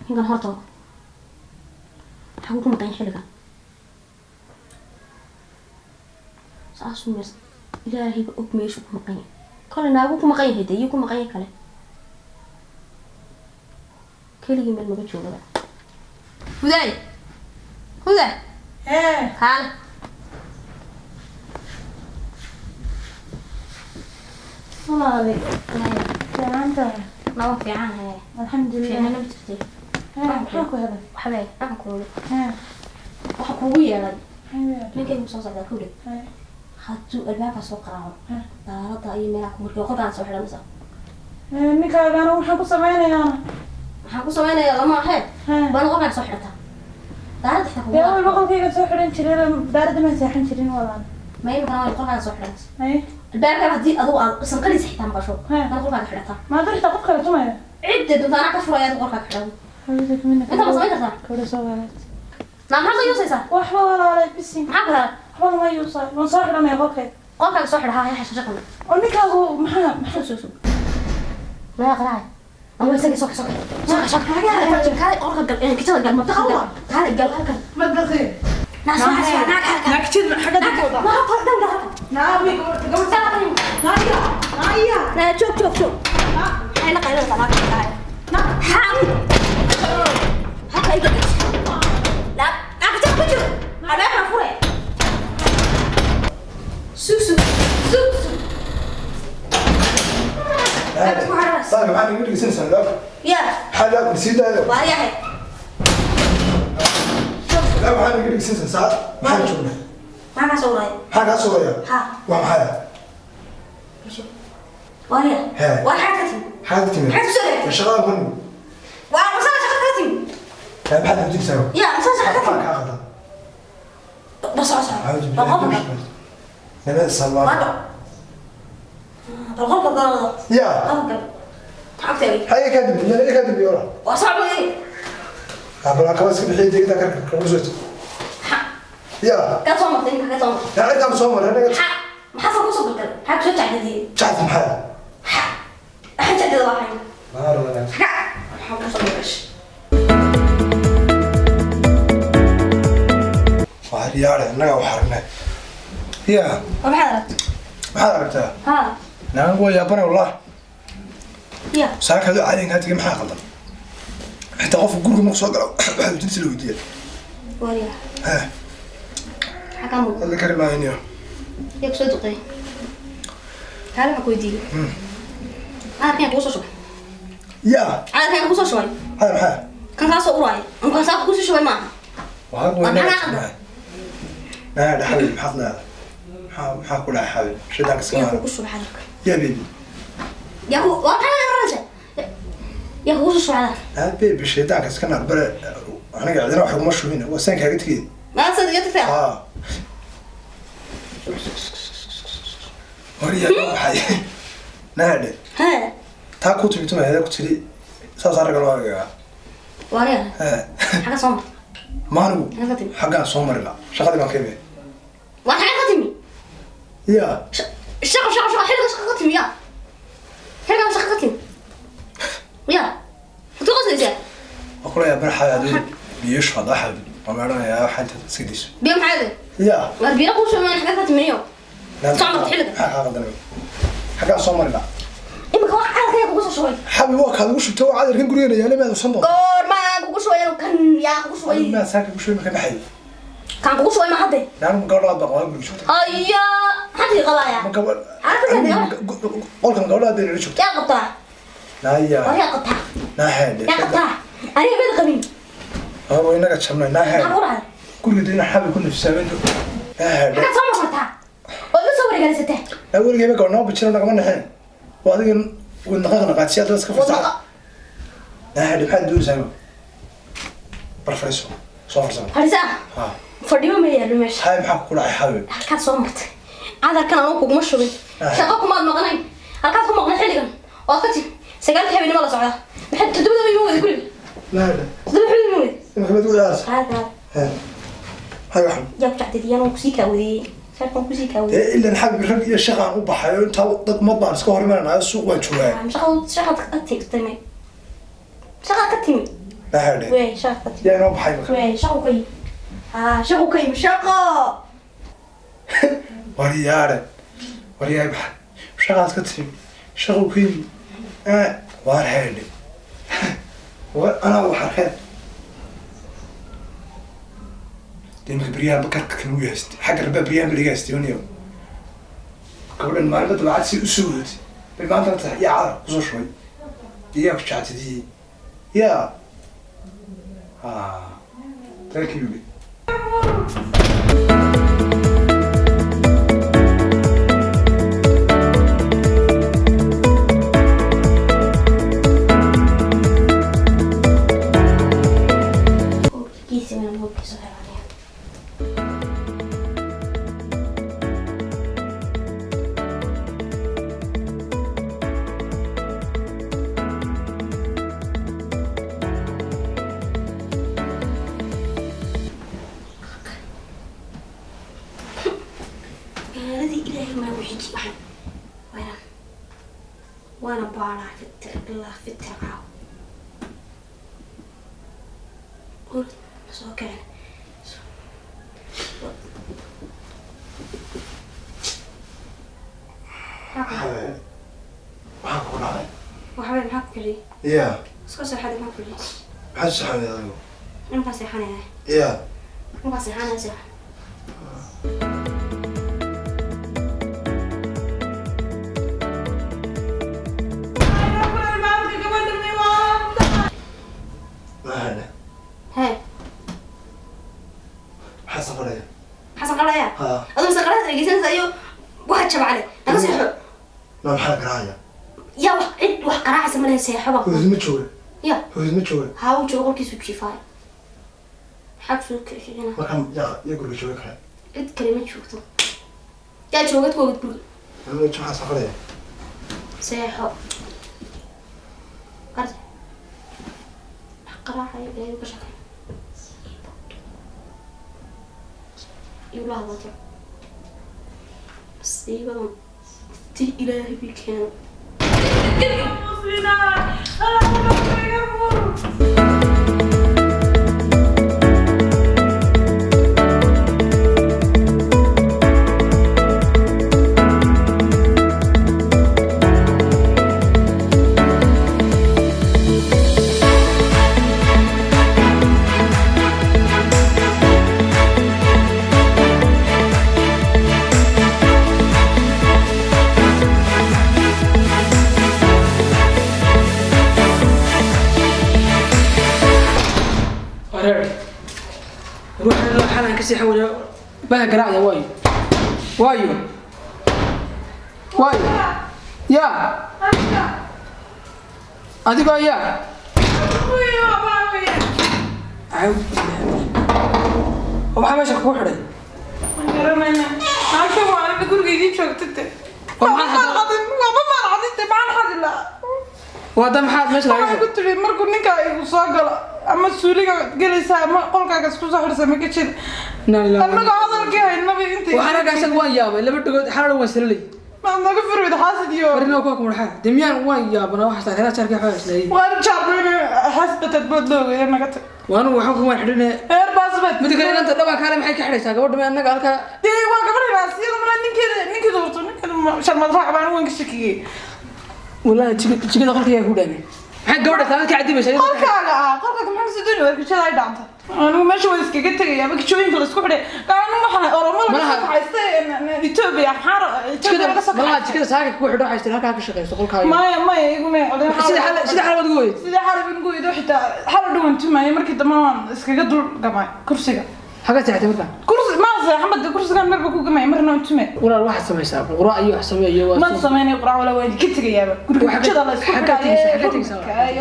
Ninkan horta xaguu ku maqan yahay xilligan? Saasuu mees ilaahayba og meeshuu ku maqan yahay. Kole naaguu ku maqan yahay, dee iyuu ku maqan yahay kale. Keligii meel maga joogaba. Hudaay, Huda. Hee. Kaale. Walaali, fiican tahay? Naba fiican hee. Alxamdulilah. Fiicnana ma jirtay. Hee, maxaa ku helay? Waxbee waxaan kuugu Hee. Waxaan kuugu yeedhay. Hee. Ninkaygu soo socdaa kowdhe. Hee. Hadduu albaabka soo qaraaco, Hee. daalada iyo meelaha ku markiyo qolkaan soo xidhanaysa. Hee, ninkaagana waxaan ku sameynayaana? Maxaan ku samaynayaa lama ahee. Hee. Baana qolkaan soo xidhataa daarada xitaa Dee kugu awal boqolkayga soo xidhan jiray, daaradda maan seexan jirin walaal. Ma imikana waa qolkaan soo xidhanaysa. Haye. Albaabka haddii adigu aad sanqariisa xitaa maqasho, Hee. baana qolkaaga xidhataa. Maanta xitaa qof kale tumaya. Cidda doonta anaa ka furaya, adigu qolkaaga xidhan. Hawada kamidna. Inta ma samayn kartaa? Gabadha soo walaal. Naa maxaad la yuusaysaa? Waxba walaalay, bisin. Maxaa ku helay? Waxba lama yuusay, waan soo xidhanaya qolkayga. Qolkaaga soo xidha. Haa, xasha shaqan. Oo ninkaagu maxaa? Sug, sug, sug, maya qaraacay ama isaga. Soo soo soo soo, kaale, qolka gal, kijada gal, mabdaqa gal, kaale gal halkan. Madbaqi. Naa soo soo, naa halkan. Naagtid xagga dibkooda. Naa halkan dhan, gal halkan. Naabi gabadha. Naaya. Naaya. Naa joog, joog, joog. Maxay la qaylinaysaa? Naa kaale, xaa halka iga gal. Naa, naa kijada ku jiro, albaabkaan furaya. Sug, sug, sug, sug. Saaka maxaa naga dhegeysanaysaa albaabka? Yaa. Maxaa albaabka sii daayo? Waaryahay. Albaabka maxaa naga dhegeysanaysaa? Saacad maxaa joognaa? Maxaa kaa soo uraya? Maxaa kaa sugaya? Ha. Waa maxay? Waarya. Hee. Waar xaad ka timi? Maxaad ka timid? Maxaad ku soo reebtay? Shaqadan ku nimid. Waa masala shaqa ka timi. Hee, maxaad nabadinaysaa? Yaa masala shaqa ka Maxaa timi? kaa qaldan? Bal soco, soco. Acuudu Bal billahi qolka min gal. shaytaan. Nabad salmaan. Waa bal qolka gal. Yaa. Qolka gal. Maxaa ogtahay? Maxaa kaa dambeeyay? Yaa kaa dambeeyay walaal? Waa soco wey. Bal kaba iska bixiyay deegada karka kagu soo. Yaa. Kaa soo martay ninka, kaa soo martay. Yaa cidaan soo maray anaga. Maxaa soo kusoo galgalay? Maxaa kusoo jacdadiyey? Jacdi maxaa? Maxaa jacdada waa xayn? Maaro wanaagsan. Maxaa kusoo galgashay? Waa riyaale innaga wax aragnay. Yaa. Waa maxaad aragtay? Maxaad aragtaa? Ha. Naan waa yaabanay wallah. Ya. Saaka adoo caadigan kaa tegay, maxaa qaldan? Xitaa qofka guriga markuu soo galo waxaa weydiinta la weydiiya. Waarya. Hee. Maxaa kaa muuqda? Hadla kari maayniyo. Yaa kusoo duqeey? Kaale, waxaan ku weydiiyey. Cadarkan kugu soo shubay. Yaa. Cadarkan kugu soo shubay. Hada maxaa? Kan kaa soo uraaya. An kan saa kugu soo shubay maaha. Waxaa ku Waa weynaga maxaa jabnaa. Naa dhaxawil maxaad leedahay? Maxaa ku dhaca xawil? Shaydaanka iska Yaa maara. kugu shubay cadarka. Yaa baby. Yaa ku waa maxaa laga garanaysaa? Yaa kugu soo shubay cadarka. Naa baby, shaydaanka iska naar bare, aniga cidina wax uma shubin, waa saan kaaga tegay. Maanta sad iga tagtaa? Haa. Horiyaa waxay. Naa dhe. Hee. Taa ku timid tuma ku tiri saas aragga loo argayaa. Waarya. Hee. Xagga soo martay. Maanigu Xagga ka timi. xaggaan soo mari la. Shaqadii baan ka imid. Waa xagga ka timi. Yaa. Shaqo, shaqo, shaqo, xilligan shaqa ka timi yaa. Xilligan shaqa ka timi. Yaa. Maxaad ku qoslaysaa? Waa kula yaabana xabi aduu biyo shubaad xabi. Waa meedhanayaa waxaa intaad iska dayso. Biyo maxaa leedahay? Yaa. Waar biyo kuu shubay xagga ka timi niyo. Soo martay xilligan. Maxaa kaa qaldan? Xaggaan soo mari la. Imika wax cadarka yaa kugu soo shubay. Xabi waa kaad ugu shubtay, waa cadarkan gurigeena yaalay, maad usan doonta. Goormaan kugu shubay inuu kan yaa kugu shubay? Maad saaka ku shubay marka baxay. Kan kugu shubay ma hadde? Naanu gabadhaad baa qabaa guriga joogta. Haya, maxaad ii qabayaa? Ma gabadh. Carabta Qolkan gabadhaad bay nala joogta. Yaa qabtaa? Naaya. War yaa qabtaa? Naa heedhe. Yaa qabtaa? Aniga mid qabin. Waa inaga jabnay naa Maxaa heedhe. kugu dhacday? Guriga dee inaan xabi ku nafsaamin. Naa heedhe. Maxaad soo marmartaa? Oo iga soo wareegaysataa? Naa weligayba gabadh noo bijiro nagama naxeen. Waa adiga wadnaqaqna qaadsiya dad iska fursaa. Naa heedhe, maxaad doonaysaa? Bar fadhiiso. Soo farsamo. Fadhiisa. Haa. Fadhimo ma yaallo meesha. Xabi maxaa ku dhacay xabi? Halkaad soo martay. Cadarkan anuu kuguma shubin. Ah. Shaqo kumaad maqnayn. Halkaad ku maqnay xilligan. Ood ka timi. 9-ka habeenimo la socdaa. Maxay 7-da ima wada guriga? Naa heedhe. 7 xilli ima wada. Imika maad ugu ciyaaraysaa? Qaad, qaad. Hee. Hay waxan. Yaa ku jacdadiyaan waan kusii kaawadeeyey. Shaarkan kusii kaawadeeyey. Dee ilan xabi rag iyo shaqaan u baxayo, intaa dad mad baan iska hor imananayo, suuq waan joogaa. Shaqada, shaqaad ka tagtay. Shaqaad ka timi. Naxadhe. Wey shaqo. Yaa inoo baxay marka. Wey shaqo ka yimi. Ah, shaqo ka yimi shaqo. Waryaare. Waryaay baxa. Shaqaad ka timi. Shaqo ka yimi. Waar heedhe. War anaa wax arkeen. Dee imika beryahan bakarka kan ugu haystay. Xagga rabaa beryahan ba laga haystay waniyo. Gabadhan maalinba dabacad si u soo wadatay. Bay maantana tahay yaa cadar kusoo shubay. Yaa ku jectadiyey. Yaa. Ah. Thank you. Kiisi waan moobkiisa helanaya. Magaaladii ilaahay maa wixii waxaan waana waana baaraa fitir ilaa fitir caaw orod soo kacin. Waxaan ku dhacay. Waxbay maxaa ku keliyay? Yaa. Iska seexaday maxaa ku keliyay? Maxaad saxaday adigu? Ninkaa seexanaya. Yaa. Ninkaa seexanaya seexan. Naxadhe. Hee. Maxaa saqaraya? Maxaa saqaraya? Haa. Aduu saqarada dhegeysanaysa iyo waxa jabcale. Naga seexo. Ma maxaa garaacaya? Yaa wax cid wax qaraacaysa ma lehe seexo baa. Hooyadii ma jooga. Ya. Hooyadii ma jooga. Haa wuu joogo qolkiisu jiifaayo. Maxaa kusoo kicina? Markaan yaa yaa guriga jooga kale. Cid kale ma joogto. Yaa joogad ku ogid guriga. Anigu maxaa saqaraya? Seexo. Arday. Wax qaraacaya ilaahay ka shaqeey. Igu hadlato. Masiibadan ti ilaahay bii keeno. Wareer. Ruuxan loo xalan ka seexan wada baha garaacda waayo. Waayo. Waayo. Yaa. Adigoo yaa. Caw. Oo maxaa meesha kugu xidhay? Waa da maxaad meesha laga Waxay ku tiri markuu ninka igu soo galo ama suuliga gelaysaa ama qolkaaga isku soo xidhsa ma ka jira. Annaga hadalkii haynaba intay Waxaan halkaas waan yaabay laba dhagood xalal waan salalay. Ma naga furwid xaasid iyo Farino ku kumurxa. Demiyaan waan yaabana waxa saaraa jarka waxa isleeyay. Waan jaabrin xasbatad bood loogeeda naga tag. Waanu waxaan ku waan xidhinay. Heer baasbad. Mid kale inanta dhawaa kaale maxay ka xidhaysaa gabadha ma annaga halka Dee waa gabadha raasiyada mala ninkeeda ninkeeda horto ninkeeda sharmad raac baan waan ka shakiyay. Wallahi jikada qolka yaa ku dhaamay. Maxay gabadha taada ka cadibaysaa? Qolkaaga ah qolkaaga maxaa soo doonay warkashada ay dhacdo. Anigu meesha waan iskaga tagay ama kijooyinka la isku xidhay. Anigu waxaan Oromo la soo kaxaystay Ethiopia xaar Ethiopia laga soo Malaha kaxaystay. jikada saaka ku xidho waxay halkaa ka shaqeyso qolkaaga. Maya maya igu ma oday. Sida xal sida xal wad gooyay. Sida xal baan gooyay xitaa xal dhuwan tumaayay markii dambe waan iskaga dul gamay kursiga. Xaga seexatay markaa? Kursi ma seexan kursigan marba ku gamay marna waan tumay. Walaal waxaad samaysaa quraac iyo wax sameeyo waa Ma sameynay quraac wala waan ka tagayaaba. Guriga jikada la isku xidhay.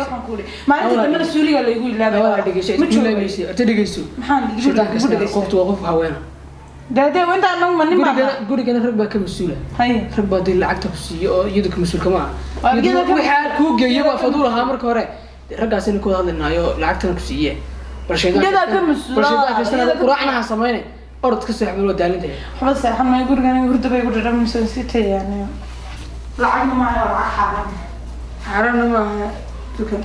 Waxaan ku yiri maalinta dambe suuliga la igu ilaabay. Walaal dhegeyso Ma joogo. ma dhegeyso. Maxaan Shaytaanka iska qoftu waa qof haweena. Dade inta anagu ma nin baa. Gurigana rag baa ka mas'uula. Haye. Rag baa dee lacagta ku siiyo oo iyadu ka mas'uul kama aha. Waa iyada ka Waxaa kuu geeyay waa faduul ahaa marka hore. Raggaas inay ku hadlinaayo lacagtana ku siiyee. Bal shaydaanka Iyada ka mas'uula. Bal shaydaanka isna quraacna ha sameynay. Orod ka seexbal waa daalintahay. Waxba seexan maayo gurigan hurdo bay igu dhadhamaysaa sii tayaanayo. Lacagna ma hayo lacag xaaraan. Xaaraanna ma aha. Dukan.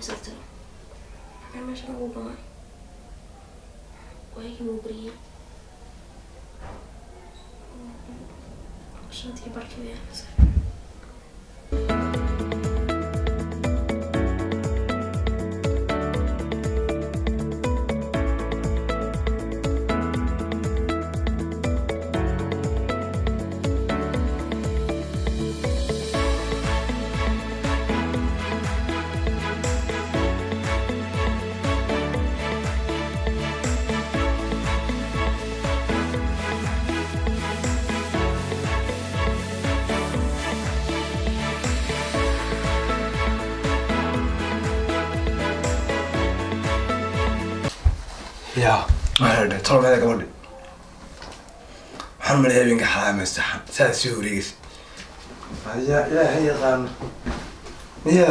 Imsatiro maxaa meesha lagu gamay? Waagii wuu beriyey, 5:30 weeyaan. Ya waxaa tolo meeda gabadhi, waxaan malaya habeenka xalaamaysaxan saa sii wareegaysa. Ya Ilaahay yaqaano. Ya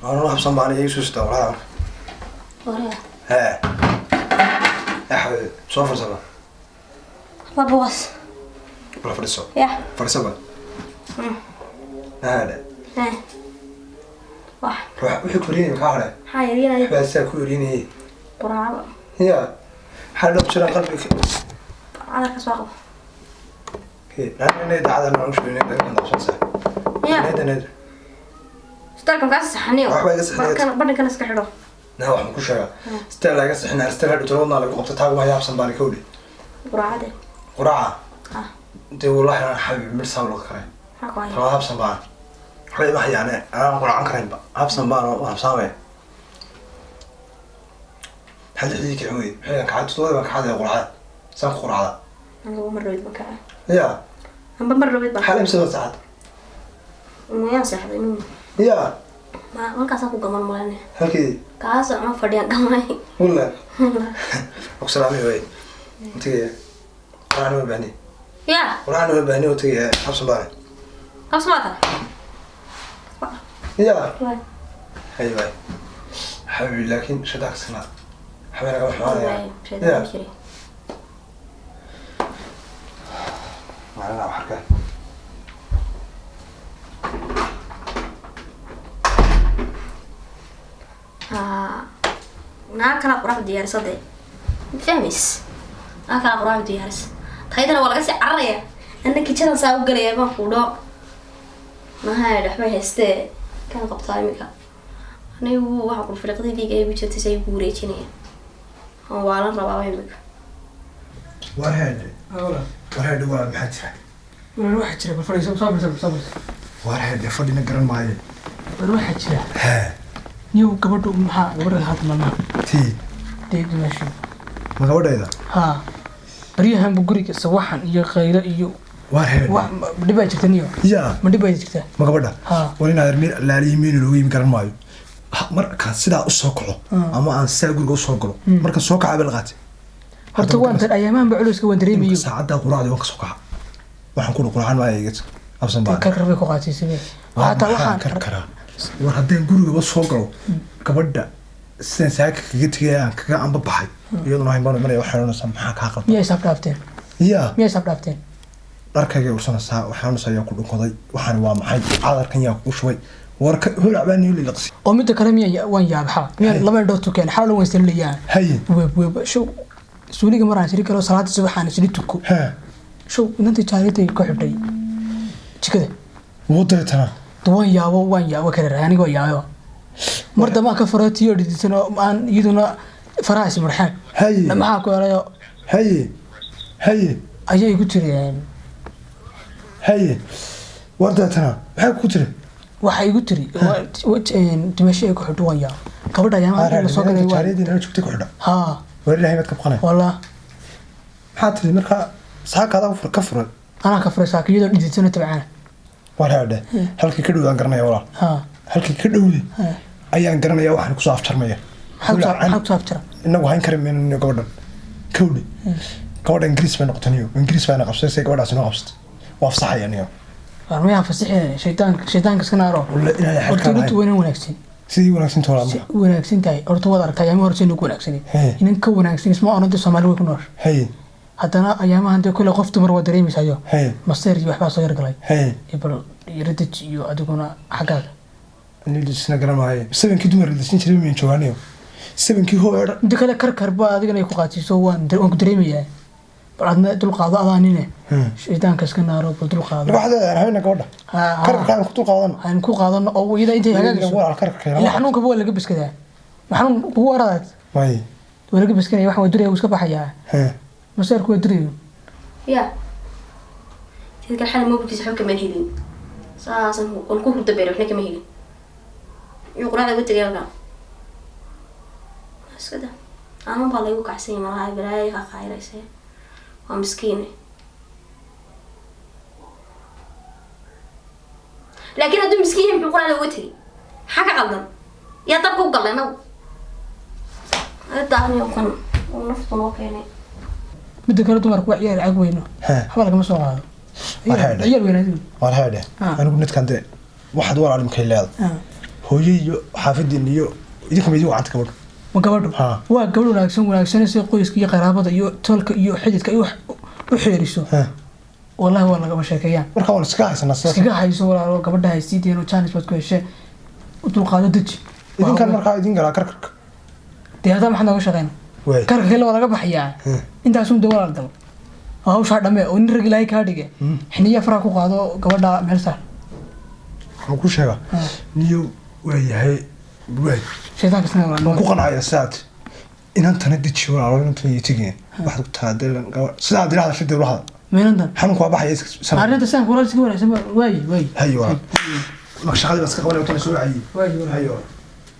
waanu habsan baan igu soo sitaa walaa marka. Waryaa. Hee axmed, soo farsaba. Laba was. Bala fadhiso. Ya. Fadhisaba naadhe. Eh, wax. Ruux wixii ku wareegaya maxaa hore? Maxaa yaryaraya? Waxbaa saa ku wareegayay. Quraacda. Ya waxaa dhab jira qalbiga. Cadarka soo qabo. Nana dacada naan sheegay inay qabsanaysaa. Ya. Nada nada. Isbitaalka makaa saxaniyo? Waxba iga saxaniyo. Barkan badhankan iska xidho. Na waxaan ku sheegaa sitee laga sixinaa, sitee la dhutro wadnaa lagu qabta taagu yaabsan baan ka wadi. Quraacade. Quraaca. Ah. Intee wallahi aan xabiib mir saab loo karay. Maxaa ku haya? Talaa habsan baan waxba ima hayaane, aan quraacan karaynba, habsan baan oo habsaamay hal xidii kicin wey. Maxay kacad 7 baan kacad quraacada saan ku quraacda. Anigu mar rabid baan kaca. Ya. Amba mar rabid baan. Xal imse saacad? Mayaan seexday inuu. Ya. Ma halkaasaan ku gaman malanaya. Halkii? Kaas ama fadhiyaan gamay. Walla ogsalaamay wey intigaya quraacna ma baahni. Ya. Quraacna ma baahni oo tagaya, habsan baan. Habs maata. Ya. Waay. Hay bay xabibi, laakiin shadaak sanaa xabeen naga xumaanaya. Waay, shaydaan jiray. Maalin wax arkaa. Haa, naag kala quraac diyaarisade, ma fahmays? Naag kala quraac diyaaris taydana waa laga sii cararaya. Anna kijadan saa u galaya baan ku dho mahay waxbay haystee kan qabtaa imika. Anigu waxaan ku firiqdaydiga ay igu jirtay say igu wareejinaya aan waalan rabaaba imika. War heedhe, war heedhe, waa maxaa jira? War waxaa jira, bal fadhiiso, soo fadhiiso, soo fadhiiso. War heedhe, fadhina garan maayo. War waxaa jira. Hee. Niyow, gabadhu maxaa gabadha hadda maalmaha? Tii? Dee dimaasho. Ma gabadhayda? Haa, baryahanba guriga sawaxan iyo qaylo iyo War heedhe. Wax ma dhibaa jirta niyo? Ya. Ma dhibaa jirta? Ma gabadha? Haa. War inaad meel laaliyi meel loogu yimi garan maayo. Markaan sidaa usoo kaco ama aan sidaa guriga usoo galo, markaan soo kaca bal qaatay. Horta waan tan ayaamahanba culeyska waan dareemayo. Saacadda quraacda waan ka soo kaca, waxaan ku quraacan maayo, iga absan baan. Karkar bay ku qaatay samee. Hataa waxaan karkaraa. War haddaan gurigaba soo galo, gabadha sidaan saaka kaga tegay aan kaga amba baxay iyaduna hayn baan imanaya. Waxay odhanaysaa maxaa kaa qaldan? Miyay isaab dhaafteen? Ya. Miyay isaab dhaafteen? Dharkaygay ursanaysaa, waxay odhanaysaa yaa ku dhunkaday, waxaan waa maxay, cadarkan yaa kugu shubay? War holac baa niyo lilaqsi. Oo midda kale miya waan yaabxa miya laba indhood tukeen xalal waan islilayaa. Haye. Weeb weeb show suuliga maraan siri karo salaada subaxaan isli tuko. Hee. Show inantii jaariyadii ku xidhay jikada. Wuu deetana. Waan yaabo, waan yaabo kale aniga waa yaabo. Mar dambaan ka farootiyo dhidisan oo aan iyaduna faraha is marxaan. Haye. Maxaa ku helayo? Haye, haye. Ayay igu tiri. Haye, war deetana maxay ku tiri? Waxay igu tiri dimasho ay ku xidho. Waan yaabo gabadha ayaamaha la soo galay waa jaariyadii nala joogtay ku xidha? Haa. War Ilaahay baad ka baqanay. Wallah. Maxaa tiri markaa saaka adaa ka furay? Anaa ka furay saaka iyadoo dhididsana tabcaana. War haadhe, halkii ka dhowdaan garanaya walaal. Haa. Halkii ka dhowday ayaan garanaya waxaan kusoo afjarmaya. Maxaa kusoo afjara? Inagu hayn kari mayno gabadhan kawdhi. Gabadha Ingiriis bay noqotay niyo, Ingiriis bayna qabsatay. Say gabadhaasi noo qabsatay waa afsaxaya niyo. War miyaa fasixin shaydaanka, shaydaanka iska naaro. Walla ilaahay horta xalkaan runtu wayna wanaagsan. Sidii wanaagsan toolaa Si marka wanaagsan tahay horta waad aragtaa ayaama hore saynu ku wanaagsanay. Hee. Inan ka wanaagsan isma oran Soomaali way ku noosha. Haye. Haddana ayaamahan dee kule qof dumar waa dareemaysayo. Haye. Masteer iyo waxbaa soo yargalay. Haye. Iyo bal yaradej iyo adiguna xaggaaga. Isna garanaaye, sabankii dumar la dejin jiray miyan joogaaniyo sabankii hoo dhan. Inta kale karkar ba adigana ay ku qaatiso, waan ku dareemayaa. Bal adna dul qaado, adaa nine shaydaanka iska naaro, bal dul qaado. Waxaad leedahay hayna gabadha. Ha, ha. Karkarka aan ku dul qaadano. Aan ku qaadano oo iyada intay hagaagayso. Walaal, karkarka Ilaa xanuunkaba waa laga biskadaa, ma xanuun kugu aradaad? May. Waa laga biskanaya, waxaan waa duraya, wuu iska baxayaa. Maseerku waa durayo. Ya sidii kale xalay mobilkiisa waxba kama helin, saasan waan ku hurda beeray, waxna kama helin. Yuu quraacda uga tegay halkaa iska da aanun baa laygu kacsanya malaha, balaayo kaa qayrayse, waa miskiine. Laakiin hadduu miskiin yahay, muxuu quraacda uga tegay? Maxaa ka qaldan? Yaa dabka u gallay nagu daaniyo kan uu naftu noo keenay. Midda kale dumarku waa ciyaar cag weyno. Waxba lagama soo qaado. War haydhe. Ciyaar weyn adigu. Waan haydhe. Anigu nidkan dee waxaad walaal imkay leedahay hooyo iyo xaafadiin iyo idinka ma idin wacanta gabadhu? Ma gabadhu? Ha. Waa gabadh wanaagsan, wanaagsan si qoyska iyo qaraabada iyo tolka iyo xididka iyo wax u xeeriso. Wallahi waa lagama sheekeeyaan. Marka waan iskaga haysanaa sidaas. Iskaga hayso walaalo, gabadha haysiideen oo jaanis baad ku heshee, u dulqaado, deji. Idinkan markaa idin galaa karkarka. Dee haddaa maxaad nooga shaqeyna? Waay. Karka kale waa laga baxayaa. Intaasun dee walaal dal oo hawshaa dhamme oo nin rag ilaahay kaa dhige, xiniya faraha ku qaado, gabadha meel saar. Waxaan ku sheegaa niyo waa yahay waay. Shaydaanka isna waan ku qancaya sidaad inantana deji walaalo, inantana iyo tegin waxaad ku taadeen gabadh sidaad ila hadashay dee ula hadal. Meelantan. Xanuunku waa baxaya iska. Arrinta saan walaal iska wanaagsan waayi waayi. Hayo walaal, marka shaqadii baan iska qabanaya, tan soo wacayay. Waayi walaal. Hayo walaal.